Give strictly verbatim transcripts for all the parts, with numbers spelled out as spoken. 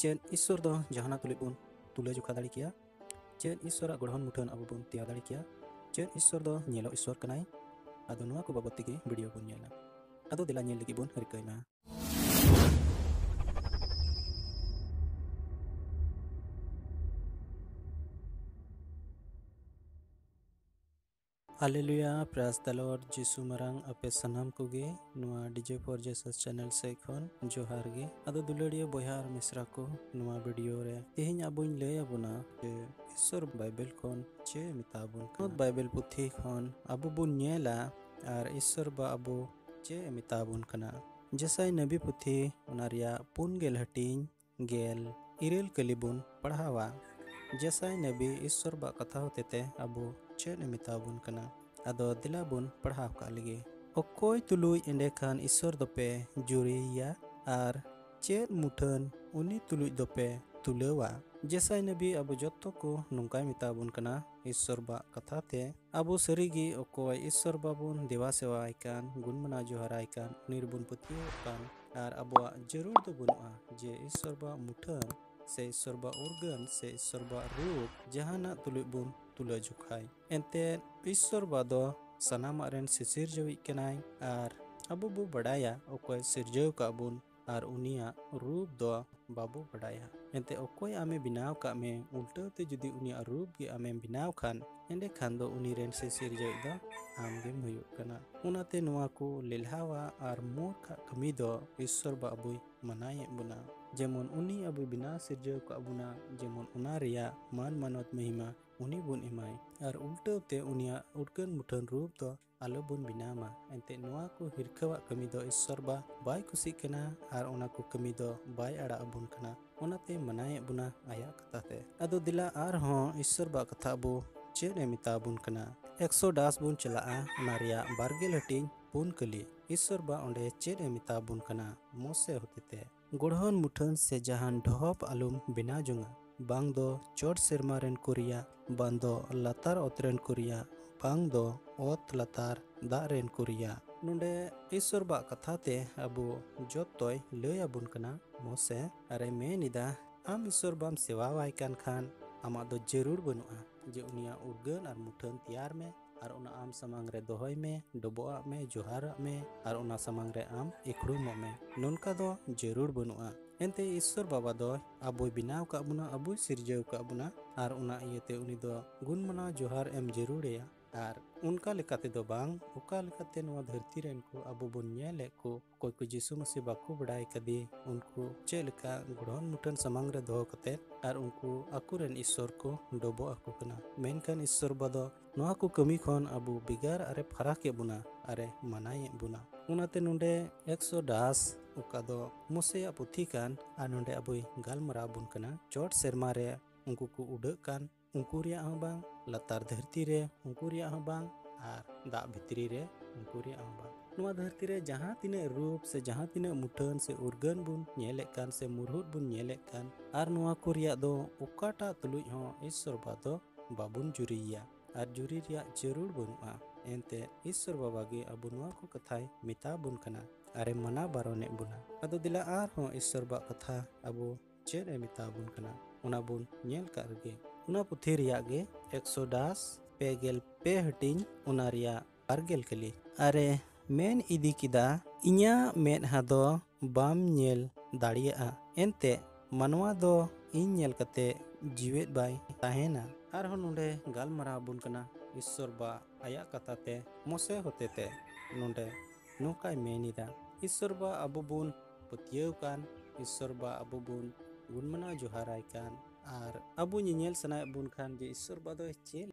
ᱪᱮᱫ ᱤᱥᱥᱚᱨ ᱫᱚ ᱡᱟᱦᱟᱱᱟᱜ ᱛᱩᱞᱩᱡ ᱵᱚᱱ ᱛᱩᱞᱟᱹ ᱡᱚᱠᱷᱟ ᱫᱟᱲᱮ ᱠᱮᱭᱟ? ᱪᱮᱫ ᱤᱥᱥᱚᱨᱟᱜ ᱜᱚᱲᱦᱚᱱ ᱢᱩᱴᱷᱟᱹᱱ ᱟᱵᱚ ᱵᱚᱱ ᱛᱮᱭᱟᱨ ᱫᱟᱲᱮ ᱠᱮᱭᱟ? ᱪᱮᱫ ᱤᱥᱥᱚᱨ ᱫᱚ ᱧᱮᱞᱚᱜ ᱤᱥᱥᱚᱨ ᱠᱟᱱᱟᱭ? ᱟᱫᱚ ᱱᱚᱣᱟ ᱠᱚ ᱵᱟᱵᱚᱛ ᱛᱮᱜᱮ ᱵᱷᱤᱰᱤᱭᱳ ᱵᱚᱱ ᱧᱮᱞᱟ᱾ ᱟᱫᱚ ᱫᱮᱞᱟ ᱧᱮᱞ ᱞᱟᱹᱜᱤᱫ ᱵᱚᱱ ᱨᱤᱠᱟᱹᱭ ᱢᱟ᱾ ᱦᱟᱞᱮᱞᱩᱭᱟ, praise the Lord, ᱡᱤᱥᱩ ᱢᱟᱨᱟᱝ ᱟᱯᱮ ᱥᱟᱱᱟᱢ ᱠᱚᱜᱮ ᱱᱚᱣᱟ D J for Jesus channel ᱥᱮᱫ ᱠᱷᱚᱱ ᱡᱚᱦᱟᱨ ᱜᱮ᱾ ᱟᱫᱚ ᱫᱩᱞᱟᱹᱲᱤᱭᱟᱹ ᱵᱚᱭᱦᱟ ᱟᱨ ᱢᱤᱥᱨᱟ ᱠᱚ, ᱱᱚᱣᱟ ᱵᱷᱤᱰᱤᱭᱳ ᱨᱮ ᱛᱮᱦᱮᱧ ᱟᱵᱚᱧ ᱞᱟᱹᱭ ᱟᱵᱚᱱᱟ ᱡᱮ ᱤᱥᱥᱚᱨ ᱵᱟᱭᱵᱮᱞ ᱠᱷᱚᱱ ᱪᱮᱫ ᱮ ᱢᱮᱛᱟ ᱵᱚᱱ ᱠᱟᱱᱟ᱾ ᱵᱟᱭᱵᱮᱞ ᱯᱩᱛᱷᱤ ᱠᱷᱚᱱ ᱟᱵᱚ ᱵᱚᱱ ᱧᱮᱞᱟ ᱟᱨ ᱤᱥᱥᱚᱨ ᱵᱟ ᱟᱵᱚ ᱪᱮᱫ ᱮ ᱢᱮᱛᱟ ᱵᱚᱱ ᱠᱟᱱᱟ᱾ ᱡᱮᱥᱟᱭ ᱱᱟᱵᱤ ᱯᱩᱛᱷᱤ, ᱚᱱᱟ ᱨᱮᱭᱟᱜ ᱯᱩᱱ ᱜᱮᱞ ᱦᱟᱹᱴᱤᱧ, ᱜᱮᱞ ᱤᱨᱟᱹᱞ ᱠᱟᱹᱞᱤ ᱵᱚᱱ ᱯᱟᱲᱦᱟᱣᱟ᱾ ᱡᱮᱥᱟᱭ ᱱᱟᱵᱤ ᱤᱥᱥᱚᱨ ᱵᱟ ᱠᱟᱛᱷᱟ ᱦᱚᱛᱮ ᱛᱮ ᱟᱵᱚ ᱪᱮᱫ ᱮ ᱢᱮᱛᱟ ᱵᱚᱱ ᱠᱟᱱᱟ᱾ ᱟᱫᱚ ᱫᱮᱞᱟ ᱵᱚᱱ ᱯᱟᱲᱦᱟᱣ ᱠᱟᱜ ᱞᱮᱜᱮ᱾ ᱚᱠᱚᱭ ᱛᱩᱞᱩᱡ ᱮᱸᱰᱮᱠᱷᱟᱱ ᱤᱥᱥᱚᱨ ᱫᱚᱯᱮ ᱡᱩᱨᱤᱭᱮᱭᱟ? ᱟᱨ ᱪᱮᱫ ᱢᱩᱴᱷᱟᱹᱱ ᱩᱱᱤ ᱛᱩᱞᱩᱡ ᱫᱚᱯᱮ ᱛᱩᱞᱟᱹᱣᱟ? ᱡᱮᱥᱟᱭ ᱱᱟᱵᱤ ᱟᱵᱚ ᱡᱚᱛᱚ ᱠᱚ ᱱᱚᱝᱠᱟᱭ ᱢᱮᱛᱟ ᱵᱚᱱ ᱠᱟᱱᱟ ᱤᱥᱥᱚᱨ ᱵᱟ ᱠᱟᱛᱷᱟ ᱛᱮ, ᱟᱵᱚ ᱥᱟᱹᱨᱤᱜᱮ ᱚᱠᱚᱭ ᱤᱥᱥᱚᱨ ᱵᱟᱵᱚᱱ ᱫᱮᱵᱟ ᱥᱮᱵᱟᱭ ᱠᱟᱱ, ᱜᱩᱱ ᱢᱟᱱᱟᱣ ᱡᱚᱦᱟᱨᱟᱭ ᱠᱟᱱ, ᱩᱱᱤ ᱨᱮᱵᱚᱱ ᱯᱟᱹᱛᱭᱟᱹᱣ ᱠᱟᱱ, ᱟᱨ ᱟᱵᱚᱣᱟᱜ ᱡᱟᱹᱨᱩᱲ ᱫᱚ ᱵᱟᱹᱱᱩᱜᱼᱟ ᱡᱮ ᱤᱥᱥᱚᱨ ᱵᱟ ᱢᱩᱴᱷᱟᱹᱱ ᱥᱮ ᱤᱥᱥᱚᱨ ᱵᱟ ᱩᱨᱜᱟᱹᱱ ᱥᱮ ᱤᱥᱥᱚᱨ ᱵᱟ ᱨᱩᱯ ᱡᱟᱦᱟᱱᱟᱜ ᱛᱩᱞᱩᱡ ᱵᱚᱱ ᱛᱩᱞᱟᱹ ᱡᱚᱠᱷᱟᱭ᱾ ᱮᱱᱛᱮ ᱤᱥᱥᱚᱨ ᱵᱟ ᱫᱚ ᱥᱟᱱᱟᱢᱟᱜ ᱨᱮᱱ ᱥᱤᱥᱤᱨᱡᱟᱹᱣᱤᱡ ᱠᱟᱱᱟᱭ, ᱟᱨ ᱟᱵᱚ ᱵᱚ ᱵᱟᱰᱟᱭᱟ ᱚᱠᱚᱭ ᱥᱤᱨᱡᱟᱹᱣ ᱠᱟᱜ ᱵᱚᱱ, ᱟᱨ ᱩᱱᱤᱭᱟᱜ ᱨᱩᱯ ᱫᱚ ᱵᱟᱵᱚ ᱵᱟᱰᱟᱭᱟ᱾ ᱮᱱᱛᱮ ᱚᱠᱚᱭ ᱟᱢᱮ ᱵᱮᱱᱟᱣ ᱠᱟᱜ ᱢᱮ, ᱩᱞᱴᱟᱹᱣ ᱛᱮ ᱡᱩᱫᱤ ᱩᱱᱤᱭᱟᱜ ᱨᱩᱯ ᱜᱮ ᱟᱢᱮᱢ ᱵᱮᱱᱟᱣ ᱠᱷᱟᱱ, ᱮᱸᱰᱮᱠᱷᱟᱱ ᱫᱚ ᱩᱱᱤ ᱨᱮᱱ ᱥᱤᱥᱤᱨᱡᱟᱹᱣᱤᱡ ᱫᱚ ᱟᱢ ᱜᱮᱢ ᱦᱩᱭᱩᱜ ᱠᱟᱱᱟ᱾ ᱚᱱᱟᱛᱮ ᱱᱚᱣᱟ ᱠᱚ ᱞᱮᱞᱦᱟᱣᱟᱜ ᱟᱨ ᱢᱩᱨᱠᱷᱟᱜ ᱠᱟᱹᱢᱤ ᱫᱚ ᱤᱥᱥᱚᱨ ᱵᱟ ᱟᱵᱚᱭ ᱢᱟᱱᱟᱭᱮᱫ ᱵᱚᱱᱟ᱾ ᱡᱮᱢᱚᱱ ᱩᱱᱤ ᱟᱵᱚᱭ ᱵᱮᱱᱟᱣ ᱥᱤᱨᱡᱟᱹᱣ ᱠᱟᱜ ᱵᱚᱱᱟ, ᱡᱮᱢᱚᱱ ᱚᱱᱟ ᱨᱮᱭᱟᱜ ᱢᱟᱱ ᱢᱟᱱᱚᱛ ᱢᱚᱦᱤᱢᱟ ᱩᱱᱤ ᱵᱚᱱ ᱮᱢᱟᱭ, ᱟᱨ ᱩᱞᱴᱟᱹᱣ ᱛᱮ ᱩᱱᱤᱭᱟᱜ ᱩᱨᱜᱟᱹᱱ ᱢᱩᱴᱷᱟᱹᱱ ᱨᱩᱯ ᱫᱚ ᱟᱞᱚ ᱵᱚᱱ ᱵᱮᱱᱟᱣ ᱢᱟ᱾ ᱮᱱᱛᱮ ᱱᱚᱣᱟ ᱠᱚ ᱦᱤᱨᱠᱷᱟᱹᱣᱟᱜ ᱠᱟᱹᱢᱤ ᱫᱚ ᱤᱥᱥᱚᱨ ᱵᱟ ᱵᱟᱭ ᱠᱩᱥᱤᱜ ᱠᱟᱱᱟ, ᱟᱨ ᱚᱱᱟ ᱠᱚ ᱠᱟᱹᱢᱤ ᱫᱚ ᱵᱟᱭ ᱟᱲᱟᱜ ᱟᱵᱚᱱ ᱠᱟᱱᱟ᱾ ᱚᱱᱟᱛᱮ ᱢᱟᱱᱟᱭᱮᱫ ᱵᱚᱱᱟ ᱟᱭᱟᱜ ᱠᱟᱛᱷᱟ ᱛᱮ᱾ ᱟᱫᱚ ᱫᱮᱞᱟ ᱟᱨᱦᱚᱸ ᱤᱥᱥᱚᱨ ᱵᱟ ᱠᱟᱛᱷᱟ ᱟᱵᱚ ᱪᱮᱫ ᱮ ᱢᱮᱛᱟ ᱵᱚᱱ ᱠᱟᱱᱟ᱾ ᱮᱠᱥᱚᱰᱟᱥ ᱵᱚᱱ ᱪᱟᱞᱟᱜᱼᱟ, ᱚᱱᱟ ᱨᱮᱭᱟᱜ ᱵᱟᱨᱜᱮᱞ ᱦᱟᱹᱴᱤᱧ ᱯᱩᱱ ᱠᱟᱹᱞᱤ᱾ ᱤᱥᱥᱚᱨ ᱵᱟ ᱚᱸᱰᱮ ᱪᱮᱫ ᱮ ᱢᱮᱛᱟ ᱵᱚᱱ ᱠᱟᱱᱟ ᱢᱳᱥᱮ ᱦᱚᱛᱮᱛᱮ? ᱜᱚᱲᱦᱚᱱ ᱢᱩᱴᱷᱟᱹᱱ ᱥᱮ ᱡᱟᱦᱟᱱ ᱰᱷᱚᱦᱚᱯ ᱟᱞᱚᱢ ᱵᱮᱱᱟᱣ ᱡᱚᱝᱟ, ᱵᱟᱝ ᱫᱚ ᱪᱚᱴ ᱥᱮᱨᱢᱟ ᱨᱮᱱ ᱠᱚ ᱨᱮᱭᱟᱜ, ᱵᱟᱝ ᱫᱚ ᱞᱟᱛᱟᱨ ᱚᱛ ᱨᱮᱱ ᱠᱚ ᱨᱮᱭᱟᱜ, ᱵᱟᱝ ᱫᱚ ᱚᱛ ᱞᱟᱛᱟᱨ ᱫᱟᱜ ᱨᱮᱱ ᱠᱚ ᱨᱮᱭᱟᱜ᱾ ᱱᱚᱰᱮ ᱤᱥᱥᱚᱨ ᱵᱟᱜ ᱠᱟᱛᱷᱟ ᱛᱮ ᱟᱵᱚ ᱡᱚᱛᱚᱭ ᱞᱟᱹᱭ ᱟᱵᱚᱱ ᱠᱟᱱᱟ, ᱢᱚᱥᱮ ᱟᱨᱮ ᱢᱮᱱ ᱮᱫᱟ, ᱟᱢ ᱤᱥᱥᱚᱨ ᱵᱟᱢ ᱥᱮᱵᱟᱣᱟᱭ ᱠᱟᱱ ᱠᱷᱟᱱ ᱟᱢᱟᱜ ᱫᱚ ᱡᱟᱹᱨᱩᱲ ᱵᱟᱹᱱᱩᱜᱼᱟ ᱡᱮ ᱩᱱᱤᱭᱟᱜ ᱩᱨᱜᱟᱹᱱ ᱟᱨ ᱢᱩᱴᱷᱟᱹᱱ ᱛᱮᱭᱟᱨ ᱢᱮ ᱟᱨ ᱚᱱᱟ ᱟᱢ ᱥᱟᱢᱟᱝ ᱨᱮ ᱫᱚᱦᱚᱭ ᱢᱮ, ᱰᱚᱵᱚᱜ ᱟᱜ ᱢᱮ, ᱡᱚᱦᱟᱨᱟᱜ ᱢᱮ ᱟᱨ ᱚᱱᱟ ᱥᱟᱢᱟᱝ ᱨᱮ ᱟᱢ ᱤᱠᱷᱲᱩᱢᱚᱜ ᱢᱮ᱾ ᱱᱚᱝᱠᱟ ᱫᱚ ᱡᱟᱹᱨᱩᱲ ᱵᱟᱹᱱᱩᱜᱼᱟ᱾ ᱮᱱᱛᱮ ᱤᱥᱥᱚᱨ ᱵᱟᱵᱟ ᱫᱚ ᱟᱵᱚᱭ ᱵᱮᱱᱟᱣ ᱟᱠᱟᱫ ᱵᱚᱱᱟ, ᱟᱵᱚᱭ ᱥᱤᱨᱡᱟᱹᱣ ᱟᱠᱟᱫ ᱵᱚᱱᱟ ᱟᱨ ᱚᱱᱟ ᱤᱭᱟᱹᱛᱮ ᱩᱱᱤ ᱫᱚ ᱜᱩᱱ ᱢᱟᱱᱟᱣ ᱡᱚᱦᱟᱨ ᱮᱢ ᱡᱟᱹᱨᱩᱲ ᱟᱭᱟ᱾ ᱟᱨ ᱚᱱᱠᱟ ᱞᱮᱠᱟ ᱛᱮᱫᱚ ᱵᱟᱝ, ᱚᱠᱟ ᱞᱮᱠᱟᱛᱮ ᱱᱚᱣᱟ ᱫᱷᱟᱹᱨᱛᱤ ᱨᱮᱱ ᱠᱚ ᱟᱵᱚ ᱵᱚᱱ ᱧᱮᱞᱮᱫ ᱠᱚ, ᱚᱠᱚᱭ ᱠᱚ ᱡᱤᱥᱩ ᱢᱟᱹᱥᱤ ᱵᱟᱠᱚ ᱵᱟᱲᱟᱭ ᱠᱟᱫᱮ, ᱩᱱᱠᱩ ᱪᱮᱫ ᱞᱮᱠᱟ ᱜᱚᱲᱦᱚᱱ ᱢᱩᱴᱷᱟᱹᱱ ᱥᱟᱢᱟᱝ ᱨᱮ ᱫᱚᱦᱚ ᱠᱟᱛᱮ ᱟᱨ ᱩᱱᱠᱩ ᱟᱠᱚᱨᱮᱱ ᱤᱥᱥᱚᱨ ᱠᱚ ᱰᱚᱵᱚᱜ ᱟᱠᱚ ᱠᱟᱱᱟ᱾ ᱢᱮᱱᱠᱷᱟᱱ ᱤᱥᱥᱚᱨ ᱵᱟ ᱫᱚ ᱱᱚᱣᱟ ᱠᱚ ᱠᱟᱹᱢᱤ ᱠᱷᱚᱱ ᱟᱵᱚ ᱵᱷᱮᱜᱟᱨ ᱟᱨᱮ ᱯᱷᱟᱨᱟᱠᱮᱫ ᱵᱚᱱᱟ, ᱟᱨᱮ ᱢᱟᱱᱟᱭᱮᱫ ᱵᱚᱱᱟ᱾ ᱚᱱᱟᱛᱮ ᱱᱚᱰᱮ ᱮᱠᱥᱚᱰᱟᱥ, ᱚᱠᱟ ᱫᱚ ᱢᱳᱥᱮᱭᱟᱜ ᱯᱩᱛᱷᱤ ᱠᱟᱱ, ᱟᱨ ᱱᱚᱰᱮ ᱟᱵᱚᱭ ᱜᱟᱞᱢᱟᱨᱟᱣ ᱟᱵᱚᱱ ᱠᱟᱱᱟ ᱪᱚᱴ ᱥᱮᱨᱢᱟ ᱨᱮ ᱩᱱᱠᱩ ᱠᱚ ᱩᱰᱟᱹᱜ ᱠᱟᱱ, ᱩᱱᱠᱩ ᱨᱮᱭᱟᱜ ᱦᱚᱸ ᱵᱟᱝ, ᱞᱟᱛᱟᱨ ᱫᱷᱟᱹᱨᱛᱤ ᱨᱮ ᱩᱱᱠᱩ ᱨᱮᱭᱟᱜ ᱦᱚᱸ ᱵᱟᱝ, ᱟᱨ ᱫᱟᱜ ᱵᱷᱤᱛᱨᱤ ᱨᱮ ᱩᱱᱠᱩ ᱨᱮᱭᱟᱜ ᱦᱚᱸ ᱵᱟᱝ᱾ ᱱᱚᱣᱟ ᱫᱷᱟᱹᱨᱛᱤ ᱨᱮ ᱡᱟᱦᱟᱸ ᱛᱤᱱᱟᱹᱜ ᱨᱩᱯ ᱥᱮ ᱡᱟᱦᱟᱸ ᱛᱤᱱᱟᱹᱜ ᱢᱩᱴᱷᱟᱹᱱ ᱥᱮ ᱩᱨᱜᱟᱹᱱ ᱵᱚᱱ ᱧᱮᱞᱮᱫ ᱠᱟᱱ ᱥᱮ ᱢᱩᱨᱦᱩᱫ ᱵᱚᱱ ᱧᱮᱞᱮᱫ ᱠᱟᱱ, ᱟᱨ ᱱᱚᱣᱟ ᱠᱚ ᱨᱮᱭᱟᱜ ᱫᱚ ᱚᱠᱟᱴᱟᱜ ᱛᱩᱞᱩᱡ ᱦᱚᱸ ᱤᱥᱥᱚᱨ ᱵᱟ ᱫᱚ ᱵᱟᱵᱚᱱ ᱡᱩᱨᱤᱭᱮᱭᱟ ᱟᱨ ᱡᱩᱨᱤ ᱨᱮᱭᱟᱜ ᱡᱟᱹᱨᱩᱲ ᱵᱟᱹᱱᱩᱜᱼᱟ᱾ ᱮᱱᱛᱮ ᱤᱥᱥᱚᱨ ᱵᱟᱵᱟ ᱜᱮ ᱟᱵᱚ ᱱᱚᱣᱟ ᱠᱚ ᱠᱟᱛᱷᱟᱭ ᱢᱮᱛᱟ ᱵᱚᱱ ᱠᱟᱱᱟ ᱟᱨᱮ ᱢᱟᱱᱟ ᱵᱟᱨᱚᱱᱮᱫ ᱵᱚᱱᱟ᱾ ᱟᱫᱚ ᱫᱮᱞᱟ ᱟᱨᱦᱚᱸ ᱤᱥᱥᱚᱨ ᱵᱟᱜ ᱠᱟᱛᱷᱟ ᱟᱵᱚ ᱪᱮᱫ ᱮ ᱢᱮᱛᱟ ᱵᱚᱱ ᱠᱟᱱᱟ, ᱚᱱᱟ ᱵᱚᱱ ᱧᱮᱞ ᱠᱟᱜ ᱨᱮᱜᱮ᱾ ᱚᱱᱟ ᱯᱩᱛᱷᱤ ᱨᱮᱭᱟᱜ ᱜᱮ ᱮᱠᱥᱚᱰᱟᱥ ᱯᱮ ᱜᱮᱞ ᱯᱮ ᱦᱟᱹᱴᱤᱧ, ᱚᱱᱟ ᱨᱮᱭᱟᱜ ᱵᱟᱨ ᱜᱮᱞ ᱠᱟᱹᱞᱤ᱾ ᱟᱨᱮ ᱢᱮᱱ ᱤᱫᱤ ᱠᱮᱫᱟ, ᱤᱧᱟᱜ ᱢᱮᱫᱦᱟ ᱫᱚ ᱵᱟᱢ ᱧᱮᱞ ᱫᱟᱲᱮᱭᱟᱜᱼᱟ, ᱮᱱᱛᱮ ᱢᱟᱱᱣᱟ ᱫᱚ ᱤᱧ ᱧᱮᱞ ᱠᱟᱛᱮ ᱡᱤᱣᱮᱫ ᱵᱟᱭ ᱛᱟᱦᱮᱱᱟ᱾ ᱟᱨᱦᱚᱸ ᱱᱚᱰᱮ ᱜᱟᱞᱢᱟᱨᱟᱣ ᱟᱵᱚᱱ ᱠᱟᱱᱟ ᱤᱥᱥᱚᱨ ᱵᱟ ᱟᱭᱟᱜ ᱠᱟᱛᱷᱟ ᱛᱮ ᱢᱚᱥᱮ ᱦᱚᱛᱮ ᱛᱮ᱾ ᱱᱚᱰᱮ ᱱᱚᱝᱠᱟᱭ ᱢᱮᱱ ᱮᱫᱟ, ᱤᱥᱥᱚᱨ ᱵᱟ ᱟᱵᱚ ᱵᱚᱱ ᱯᱟᱹᱛᱭᱟᱹᱣ ᱠᱟᱱ, ᱤᱥᱥᱚᱨ ᱵᱟ ᱟᱵᱚ ᱵᱚᱱ ᱜᱩᱱᱢᱟᱱᱟᱣ ᱡᱚᱦᱟᱨᱟᱭ ᱠᱟᱱ, ᱟᱨ ᱟᱵᱚ ᱧᱮᱧᱮᱞ ᱥᱟᱱᱟᱭᱮᱫ ᱵᱚᱱ ᱠᱷᱟᱱ ᱡᱮ ᱤᱥᱥᱚᱨ ᱵᱟ ᱫᱚ ᱪᱮᱫ,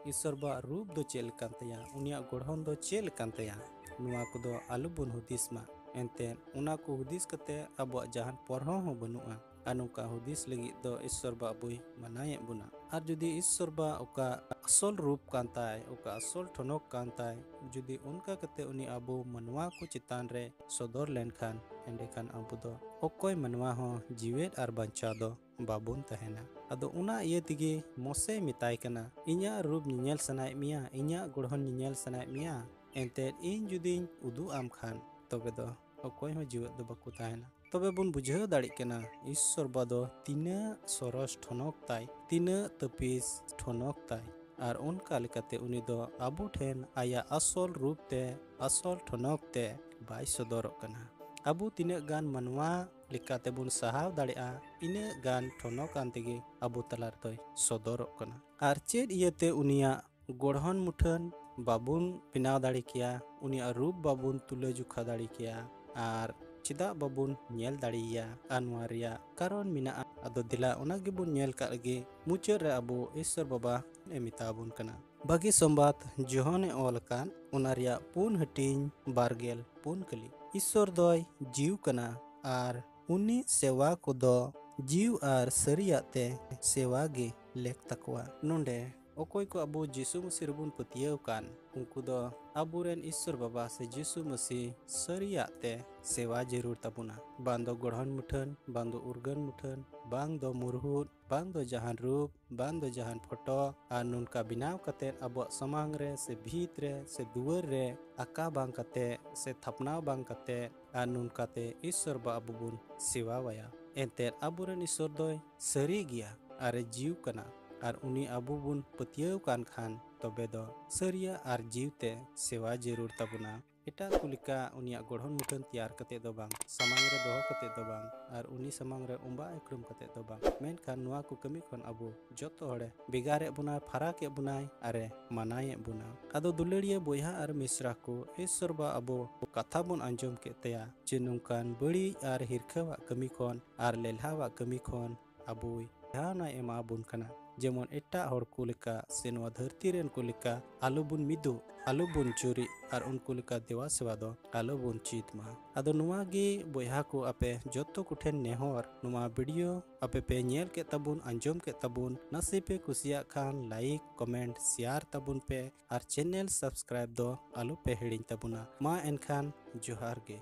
ᱤᱥᱥᱚᱨ ᱵᱟᱣᱟᱜ ᱨᱩᱯ ᱫᱚ ᱪᱮᱫ ᱞᱮᱠᱟᱱ ᱛᱟᱭᱟ, ᱩᱱᱤᱭᱟᱜ ᱜᱚᱲᱦᱚᱱ ᱫᱚ ᱪᱮᱫ ᱞᱮᱠᱟᱱ ᱛᱟᱭᱟ, ᱱᱚᱣᱟ ᱠᱚᱫᱚ ᱟᱞᱚᱵᱚᱱ ᱦᱩᱫᱤᱥ ᱢᱟ᱾ ᱮᱱᱛᱮ ᱚᱱᱟ ᱠᱚ ᱦᱩᱫᱤᱥ ᱠᱟᱛᱮ ᱟᱵᱚᱣᱟᱜ ᱡᱟᱦᱟᱱ ᱯᱚᱨᱦᱚᱸ ᱦᱚᱸ ᱵᱟᱹᱱᱩᱜᱼᱟ᱾ ᱟᱨ ᱱᱚᱝᱠᱟ ᱦᱩᱫᱤᱥ ᱞᱟᱹᱜᱤᱫ ᱫᱚ ᱤᱥᱥᱚᱨ ᱵᱟ ᱟᱵᱚᱭ ᱢᱟᱱᱟᱭᱮᱫ ᱵᱚᱱᱟ᱾ ᱟᱨ ᱡᱩᱫᱤ ᱤᱥᱥᱚᱨ ᱵᱟ ᱚᱠᱟ ᱟᱥᱚᱞ ᱨᱩᱯ ᱠᱟᱱ ᱛᱟᱭ, ᱚᱠᱟ ᱟᱥᱚᱞ ᱴᱷᱚᱱᱚᱠ ᱠᱟᱱ ᱛᱟᱭ, ᱡᱩᱫᱤ ᱚᱱᱠᱟ ᱠᱟᱛᱮ ᱩᱱᱤ ᱟᱵᱚ ᱢᱟᱱᱣᱟ ᱠᱚ ᱪᱮᱛᱟᱱ ᱨᱮ ᱥᱚᱫᱚᱨ ᱞᱮᱱᱠᱷᱟᱱ, ᱮᱸᱰᱮᱠᱷᱟᱱ ᱟᱵᱚ ᱫᱚ ᱚᱠᱚᱭ ᱢᱟᱱᱣᱟ ᱦᱚᱸ ᱡᱤᱣᱮᱫ ᱟᱨ ᱵᱟᱧᱪᱟᱣ ᱫᱚ ᱵᱟᱵᱚᱱ ᱛᱟᱦᱮᱱᱟ᱾ ᱟᱫᱚ ᱚᱱᱟ ᱤᱭᱟᱹ ᱛᱮᱜᱮ ᱢᱚᱥᱮᱭ ᱢᱮᱛᱟᱭ ᱠᱟᱱᱟ, ᱤᱧᱟᱜ ᱨᱩᱯ ᱧᱮᱧᱮᱞ ᱥᱟᱱᱟᱭᱮᱫ ᱢᱮᱭᱟ, ᱤᱧᱟᱜ ᱜᱚᱲᱦᱚᱱ ᱧᱮᱧᱮᱞ ᱥᱟᱱᱟᱭᱮᱫ ᱢᱮᱭᱟ, ᱮᱱᱛᱮᱫ ᱤᱧ ᱡᱩᱫᱤᱧ ᱩᱫᱩᱜ ᱟᱢ ᱠᱷᱟᱱ, ᱛᱚᱵᱮ ᱫᱚ ᱚᱠᱚᱭ ᱦᱚᱸ ᱡᱤᱣᱮᱫ ᱫᱚ ᱵᱟᱠᱚ ᱛᱟᱦᱮᱱᱟ᱾ ᱛᱚᱵᱮ ᱵᱚᱱ ᱵᱩᱡᱷᱟᱹᱣ ᱫᱟᱲᱮᱭᱟᱜ ᱠᱟᱱᱟ, ᱤᱥᱥᱚᱨ ᱵᱟ ᱫᱚ ᱛᱤᱱᱟᱹᱜ ᱥᱚᱨᱚᱥ ᱴᱷᱚᱱᱚᱠ ᱛᱟᱭ, ᱛᱤᱱᱟᱹᱜ ᱛᱟᱹᱯᱤᱥ ᱴᱷᱚᱱᱚᱠ ᱛᱟᱭ᱾ ᱟᱨ ᱚᱱᱠᱟ ᱞᱮᱠᱟᱛᱮ ᱩᱱᱤ ᱫᱚ ᱟᱵᱚ ᱴᱷᱮᱱ ᱟᱭᱟᱜ ᱟᱥᱚᱞ ᱨᱩᱯ ᱛᱮ, ᱟᱥᱚᱞ ᱴᱷᱚᱱᱚᱠ ᱛᱮ ᱵᱟᱭ ᱥᱚᱫᱚᱨᱚᱜ ᱠᱟᱱᱟ᱾ ᱟᱵᱚ ᱛᱤᱱᱟᱹᱜ ᱜᱟᱱ ᱢᱟᱱᱣᱟ ᱞᱮᱠᱟᱛᱮ ᱵᱚᱱ ᱥᱟᱦᱟᱣ ᱫᱟᱲᱮᱭᱟᱜᱼᱟ, ᱤᱱᱟᱹᱜ ᱜᱟᱱ ᱴᱷᱚᱱᱚᱠ ᱟᱱ ᱛᱮᱜᱮ ᱟᱵᱚ ᱛᱟᱞᱟ ᱨᱮᱫᱚᱭ ᱥᱚᱫᱚᱨᱚᱜ ᱠᱟᱱᱟ᱾ ᱟᱨ ᱪᱮᱫ ᱤᱭᱟᱹᱛᱮ ᱩᱱᱤᱭᱟᱜ ᱜᱚᱲᱦᱚᱱ ᱢᱩᱴᱷᱟᱹᱱ ᱵᱟᱵᱚᱱ ᱵᱮᱱᱟᱣ ᱫᱟᱲᱮ ᱠᱮᱭᱟ, ᱩᱱᱤᱭᱟᱜ ᱨᱩᱯ ᱵᱟᱵᱚᱱ ᱛᱩᱞᱟᱹ ᱡᱚᱠᱷᱟ ᱫᱟᱲᱮ ᱠᱮᱭᱟ, ᱟᱨ ᱪᱮᱫᱟᱜ ᱵᱟᱵᱚᱱ ᱧᱮᱞ ᱫᱟᱲᱮᱭᱟᱭᱟ? ᱟᱨ ᱱᱚᱣᱟ ᱨᱮᱭᱟᱜ ᱠᱟᱨᱚᱱ ᱢᱮᱱᱟᱜᱼᱟ᱾ ᱟᱫᱚ ᱫᱮᱞᱟ, ᱚᱱᱟ ᱜᱮᱵᱚᱱ ᱧᱮᱞ ᱠᱟᱜ ᱞᱮᱜᱮ᱾ ᱢᱩᱪᱟᱹᱫ ᱨᱮ ᱟᱵᱚ ᱤᱥᱥᱚᱨ ᱵᱟᱵᱟ ᱮ ᱢᱮᱛᱟ ᱵᱚᱱ ᱠᱟᱱᱟ᱾ ᱵᱷᱟᱹᱜᱤ ᱥᱚᱢᱵᱟᱫ ᱡᱚᱦᱚᱱ ᱮ ᱚᱞ ᱟᱠᱟᱫ, ᱚᱱᱟ ᱨᱮᱭᱟᱜ ᱯᱩᱱ ᱦᱟᱹᱴᱤᱧ, ᱵᱟᱨ ᱜᱮᱞ ᱯᱩᱱ ᱠᱟᱹᱞᱤ᱾ ᱤᱥᱥᱚᱨ ᱫᱚᱭ ᱡᱤᱣᱤ ᱠᱟᱱᱟ, ᱟᱨ ᱩᱱᱤ ᱥᱮᱣᱟ ᱠᱚᱫᱚ ᱡᱤᱣᱤ ᱟᱨ ᱥᱟᱹᱨᱤᱭᱟᱜ ᱛᱮ ᱥᱮᱣᱟ ᱜᱮ ᱞᱮᱠ ᱛᱟᱠᱚᱣᱟ᱾ ᱱᱚᱰᱮ ᱚᱠᱚᱭ ᱠᱚ ᱟᱵᱚ ᱡᱤᱥᱩ ᱢᱟᱹᱥᱤ ᱨᱮᱵᱚᱱ ᱯᱟᱹᱛᱭᱟᱹᱣ ᱠᱟᱱ, ᱩᱱᱠᱩ ᱫᱚ ᱟᱵᱚᱨᱮᱱ ᱤᱥᱥᱚᱨ ᱵᱟᱵᱟ ᱥᱮ ᱡᱤᱥᱩ ᱢᱟᱹᱥᱤ ᱥᱟᱹᱨᱤᱭᱟᱜ ᱛᱮ ᱥᱮᱣᱟ ᱡᱟᱹᱨᱩᱲ ᱛᱟᱵᱚᱱᱟ᱾ ᱵᱟᱝ ᱫᱚ ᱜᱚᱲᱦᱚᱱ ᱢᱩᱴᱷᱟᱹᱱ, ᱵᱟᱝ ᱫᱚ ᱩᱨᱜᱟᱹᱱ ᱢᱩᱴᱷᱟᱹᱱ, ᱵᱟᱝ ᱫᱚ ᱢᱩᱨᱦᱩᱫ, ᱵᱟᱝ ᱫᱚ ᱡᱟᱦᱟᱱ ᱨᱩᱯ, ᱵᱟᱝ ᱫᱚ ᱡᱟᱦᱟᱱ ᱯᱷᱳᱴᱳ, ᱟᱨ ᱱᱚᱝᱠᱟ ᱵᱮᱱᱟᱣ ᱠᱟᱛᱮ ᱟᱵᱚᱣᱟᱜ ᱥᱟᱢᱟᱝ ᱨᱮ ᱥᱮ ᱵᱷᱤᱛ ᱨᱮ ᱥᱮ ᱫᱩᱣᱟᱹᱨ ᱨᱮ ᱟᱸᱠᱟ ᱵᱟᱝ ᱠᱟᱛᱮ ᱥᱮ ᱛᱷᱟᱯᱱᱟᱣ ᱵᱟᱝ ᱠᱟᱛᱮ, ᱟᱨ ᱱᱚᱝᱠᱟᱛᱮ ᱤᱥᱥᱚᱨ ᱵᱟ ᱟᱵᱚ ᱵᱚᱱ ᱥᱮᱣᱟᱣᱟᱭᱟ᱾ ᱮᱱᱛᱮᱫ ᱟᱵᱚᱨᱮᱱ ᱤᱥᱥᱚᱨ ᱫᱚᱭ ᱥᱟᱹᱨᱤ ᱜᱮᱭᱟ ᱟᱨ ᱮ ᱡᱤᱣᱤ ᱠᱟᱱᱟ, ᱟᱨ ᱩᱱᱤ ᱟᱵᱚ ᱵᱚᱱ ᱯᱟᱹᱛᱭᱟᱹᱣ ᱠᱟᱱ ᱠᱷᱟᱱ, ᱛᱚᱵᱮ ᱫᱚ ᱥᱟᱹᱨᱤᱭᱟᱜ ᱟᱨ ᱡᱤᱣᱤ ᱛᱮ ᱥᱮᱣᱟ ᱡᱟᱹᱨᱩᱲ ᱛᱟᱵᱚᱱᱟ᱾ ᱮᱴᱟᱜ ᱠᱚ ᱞᱮᱠᱟ ᱩᱱᱤᱭᱟᱜ ᱜᱚᱲᱦᱚᱱ ᱢᱩᱴᱷᱟᱹᱱ ᱛᱮᱭᱟᱨ ᱠᱟᱛᱮ ᱫᱚ ᱵᱟᱝ, ᱥᱟᱢᱟᱝ ᱨᱮ ᱫᱚᱦᱚ ᱠᱟᱛᱮ ᱫᱚ ᱵᱟᱝ, ᱟᱨ ᱩᱱᱤ ᱥᱟᱢᱟᱝ ᱨᱮ ᱚᱸᱵᱟᱜ ᱮᱠᱲᱩᱢ ᱠᱟᱛᱮ ᱫᱚ ᱵᱟᱝ, ᱢᱮᱱᱠᱷᱟᱱ ᱱᱚᱣᱟ ᱠᱚ ᱠᱟᱹᱢᱤ ᱠᱷᱚᱱ ᱟᱵᱚ ᱡᱚᱛᱚ ᱦᱚᱲᱮ ᱵᱷᱮᱜᱟᱨᱮᱫ ᱵᱚᱱᱟᱭ, ᱯᱷᱟᱨᱟᱠᱮᱫ ᱵᱚᱱᱟᱭ ᱟᱨᱮ ᱢᱟᱱᱟᱭᱮᱫ ᱵᱚᱱᱟ᱾ ᱟᱫᱚ ᱫᱩᱞᱟᱹᱲᱤᱭᱟᱹ ᱵᱚᱭᱦᱟ ᱟᱨ ᱢᱤᱥᱨᱟ ᱠᱚ, ᱤᱥᱥᱚᱨ ᱵᱟ ᱟᱵᱚ ᱠᱟᱛᱷᱟ ᱵᱚᱱ ᱟᱸᱡᱚᱢ ᱠᱮᱫ ᱛᱟᱭᱟ ᱡᱮ ᱱᱚᱝᱠᱟᱱ ᱵᱟᱹᱲᱤᱡ ᱟᱨ ᱦᱤᱨᱠᱷᱟᱹᱣᱟᱜ ᱠᱟᱹᱢᱤ ᱠᱷᱚᱱ ᱟᱨ ᱞᱮᱞᱦᱟᱣᱟᱜ ᱠᱟᱹᱢᱤ ᱠᱷᱚᱱ ᱟᱵᱚᱭ ᱫᱷᱮᱭᱟᱱ ᱮ ᱮᱢᱟ ᱵᱚᱱ ᱠᱟᱱᱟ, ᱡᱮᱢᱚᱱ ᱮᱴᱟᱜ ᱦᱚᱲ ᱠᱚ ᱞᱮᱠᱟ ᱥᱮ ᱱᱚᱣᱟ ᱫᱷᱟᱹᱨᱛᱤ ᱨᱮᱱ ᱠᱚ ᱞᱮᱠᱟ ᱟᱞᱚᱵᱚᱱ ᱢᱤᱫᱚᱜ, ᱟᱞᱚᱵᱚᱱ ᱪᱩᱨᱤᱜ, ᱟᱨ ᱩᱱᱠᱩ ᱞᱮᱠᱟ ᱫᱮᱣᱟ ᱥᱮᱣᱟ ᱫᱚ ᱟᱞᱚᱵᱚᱱ ᱪᱮᱫ ᱢᱟ᱾ ᱟᱫᱚ ᱱᱚᱣᱟ ᱜᱮ ᱵᱚᱭᱦᱟ ᱠᱚ, ᱟᱯᱮ ᱡᱚᱛᱚ ᱠᱚᱴᱷᱮᱱ ᱱᱮᱦᱚᱨ, ᱱᱚᱣᱟ ᱵᱷᱤᱰᱤᱭᱳ ᱟᱯᱮ ᱯᱮ ᱧᱮᱞ ᱠᱮᱫ ᱛᱟᱵᱚᱱ, ᱟᱸᱡᱚᱢ ᱠᱮᱫ ᱛᱟᱵᱚᱱ, ᱱᱟᱥᱮ ᱯᱮ ᱠᱩᱥᱤᱭᱟᱜ ᱠᱷᱟᱱ ᱞᱟᱭᱤᱠ, ᱠᱚᱢᱮᱱᱴ, ᱥᱮᱭᱟᱨ ᱛᱟᱵᱚᱱ ᱯᱮ ᱟᱨ ᱪᱮᱱᱮᱞ ᱥᱟᱵᱥᱠᱨᱟᱭᱤᱵ ᱫᱚ ᱟᱞᱚ ᱯᱮ ᱦᱤᱲᱤᱧ ᱛᱟᱵᱚᱱᱟ᱾ ᱢᱟ ᱮᱱᱠᱷᱟᱱ ᱡᱚᱦᱟᱨ ᱜᱮ᱾